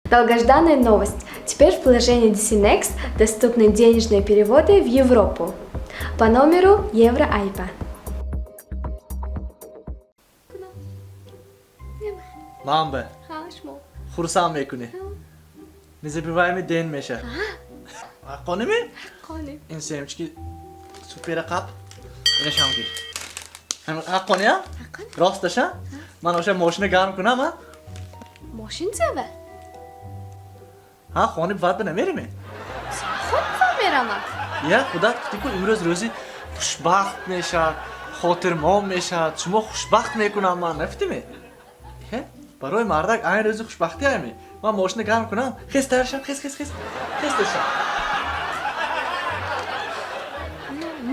Долгожданная новость. Теперь в приложении DC Next доступны денежные переводы в Европу по номеру Евро-IBAN. Ман хурсанд мекунӣ. Незабываемый день меша. Ҳаққоними? Ҳаққонӣ. Ин семечки супера қап. Инашам гир. Ҳаққония? Ҳаққонӣ. Росташа? Ман оша мошина гарм кунам, а? Мошин зева? Ҳа, хони бад ба намерими? Худ ба мерамад. Я, худат гуфтӣ ку имрӯз рӯзи хушбахт мешавад, хотирмон мешавад. Шумо хушбахт мекунам ман, нафтими? Е, барои мардак айн рӯзи хушбахтӣ ами. Ман мошина гарм кунам, хез тайёр шам, хез, хез, хез. Хез тайёр шам.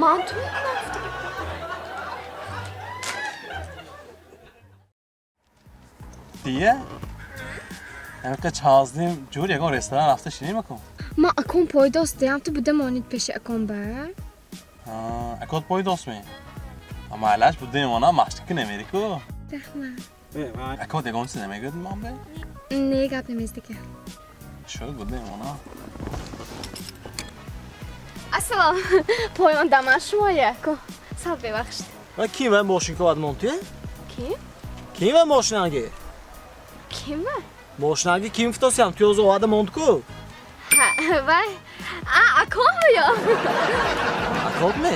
Ман ту мекунам гуфта. Дия? Ҳамика чаздим ҷур ягон ресторан рафта шинем акун? Ман акон пойдост диям, ту буда монид пеши акон ба. Акот пойдост ме? Майлаш буда мемонам, машқ ки намери ку? Раҳмат. Акот ягон чиз намегӯяд ман бе? Не, гап намездика. Шуд, буда мемонам. Ассалом. Поён даман шумоя. Ко. Сал бебахшид. Ва ким ва мошин ковад монтия? Ким? Ким ва мошинаги? Ким ва? Мошинаги ким фитосиям? Ту ёзу овада монд ку? Ҳа, вай. А, акон ё? Акот ме?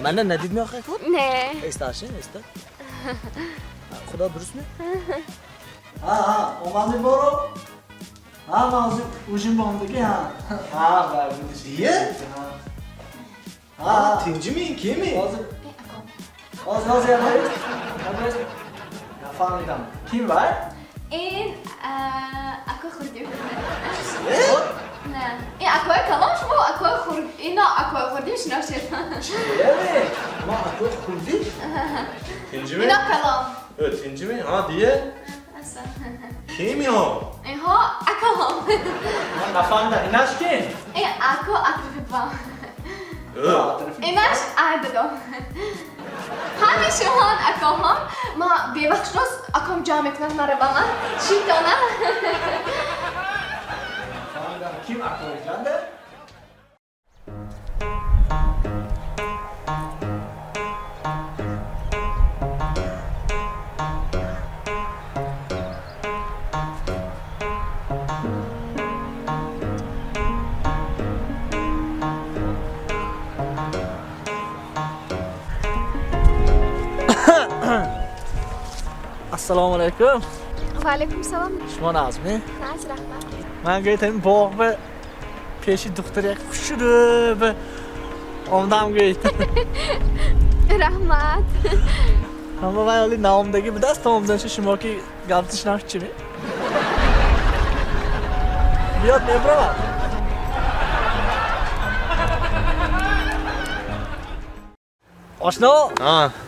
Мана надид ме охи акот? Не. Эсташи, эста. Худо дуруст ме? Ҳа, ҳа, омадӣ боро? Ҳа, ман ҳозир ужин бомдиги, ҳа. Ҳа, вай будиш. Дия? Ҳа, Тинҷими, кими? ҳозир. Ҳозир, ҳозир, я нафаҳмидам. Ким вай? Ин акои хурдим. Не. Ин акои калон шумо акои хурд. Ино акои хурдим шиношед. Чие? Ма акои хурдӣ? Тинҷими? Ино калон. Э, тинҷими? Ҳа, дия? Ассалом. Кими ҳо? Инҳо акоҳом. Ман нафаҳмидам. Инаш ким? Ин ако атрофи бам. Э, Инаш айдадом. Ҳами шумон акоҳом. Ма бевақт рост аком ҷамъ мекунад мара ба ман. Шитона. Нафаҳмидам. Ким акои ҷанда? Ассалому алайкум. Ва алайкум салом. Шумо Назмӣ? Наз, раҳмат. Ман гӯед ҳамин боғ ба пеши духтари як хушрӯ ба омадам гӯед. Раҳмат. Ҳама вай оли наомдагӣ будаст, омаданши шумо ки гап зишнам чӣ ми? Биёд мебаравад. Ошно?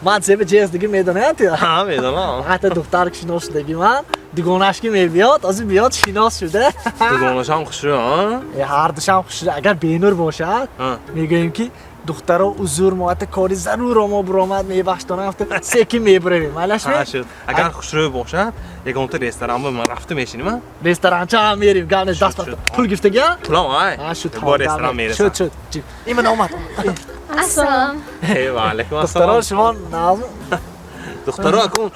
Ман себа ҷездагӣ медонам ти? Ҳа, медонам. Ҳатто духтар ки шинос шудагӣ ман, дугонаш ки мебиёд, ҳозир биёд шинос шуда. Дугонашам хушрӯ, а? Э, ҳардушам хушрӯ. Агар бенур бошад, мегӯем ки духтаро узур, мо ҳатто кори зарур мо буромад, мебахштонам, секин мебуравем. Майлаш ме? Ҳа, шуд. Агар хушрӯ бошад, ягонта ресторан ба ман рафта мешинем, а? Ресторанча ҳам мерим, гап нест, даст Шуд, шуд. пул гирифтагӣ? Пулам, ай. Ҳа, шуд. Бо ресторан мерасам. Шуд, шуд. Именно омад. Ассалом. Э, ва алайкум Духтаро, ассалом. шумо Назм? Духтаро, акун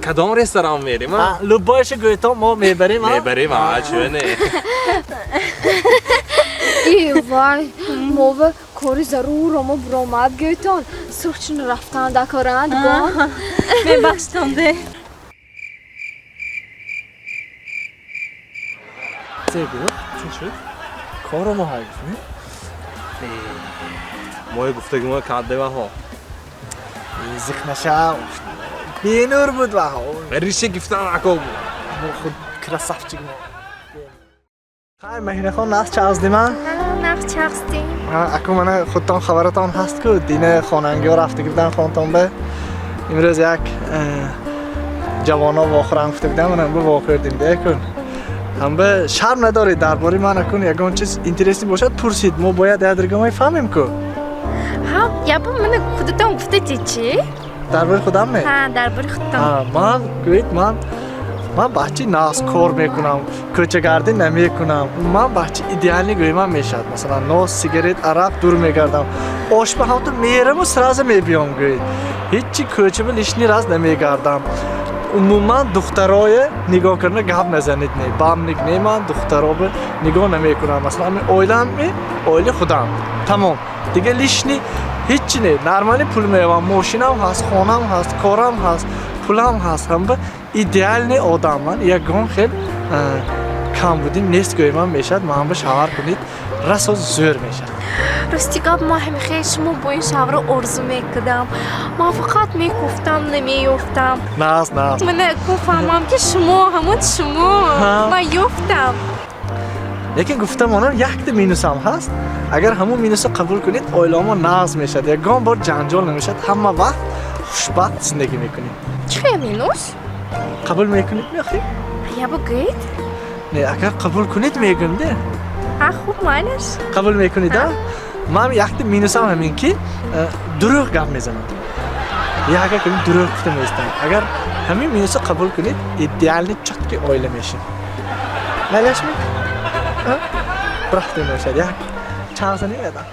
кадом ресторан мерим, а? Любойша гӯйтон мо мебарем, а? Мебарем, а, чӯ не? И вай, мова кори зарур омо буромад гӯйтон. Сурхчин рафтан дакоранд гон. Мебахштонде. Чӣ гуфт? Чӣ шуд? Коро мо ҳай гуфт, не? Мои гуфтагимо кадде ваҳо. Зиқ нашав. Бенур буд ваҳо. Риша гифтан ако буд. Мо худ красавчик мо. Хай, Маҳинахон, нағз чаздим, а? Нағз чаздим. Аку мана худтон хабаратон ҳаст ку, дина хонангиҳо рафта гирифтан хонтон ба. Имрӯз як ҷавоно вохӯрам гуфта будам, мана бу вохӯрдем декун. Ҳамба шарм надоред дар бораи ман акун ягон чиз интересӣ бошад пурсид, мо бояд якдигармои фаҳмем ку. Ҳа, ябо мана худатон гуфтади чӣ? Дар бораи худам ме? Ҳа, дар бораи худатон. Ҳа, ман гӯед, ман Ман бачаи нағз кор мекунам, кӯчагардӣ намекунам. Ман бачаи идеальный гӯемам мешавад. Масалан, нос, сигарет, арақ дур мегардам. Ошба ҳамту мераму сразу мебиём гӯед. Ҳечи кӯчаба лишний раз намегардам. Умуман, духтарое нигоҳ карда гап назанед, не бамник не, ман духтаробе нигоҳ намекунам. Масалан, ҳамин оилаам, оили худам, тамом, дига лишний ҳечи не. Нормально пул меёвам, мошинам ҳаст, хонам ҳаст, корам ҳаст, пулам ҳаст. Ҳамба идеальный одам ман, ягон хел камбудим нест гӯемам мешавад. Ман ба шавҳар кунед, расо зӯр мешавад. Рости гап, ман ҳамихел шумо бо ин шавҳаро орзу мекардам. Ман фақат мекуфтам, намеёфтам. Нағз, нағз. Мана гуфаҳмам, ки шумо ҳамон шумо. Ман ёфтам. Лекин гуфта монам, якта минусам ҳаст. Агар ҳамун минусро қабул кунед, оиламо нағз мешавад, ягон бор ҷанҷол намешавад, ҳама вақт хушбахт зиндагӣ мекунем. Чӣ хел минус? Қабул мекунед, меохӣ? Я бигӯед. Не, агар қабул кунед, мегӯм де. А, хуб, майлаш. Қабул мекунед, а? Ман якта минусам ҳамин ки дурӯғ гап мезанам, яга кунед, дурӯғ гуфта меистам. Агар ҳамин минусро қабул кунед, идеальный, чёткий оила мешем. Майлашми? Бирахтем, мешавад, як чанд сани медам.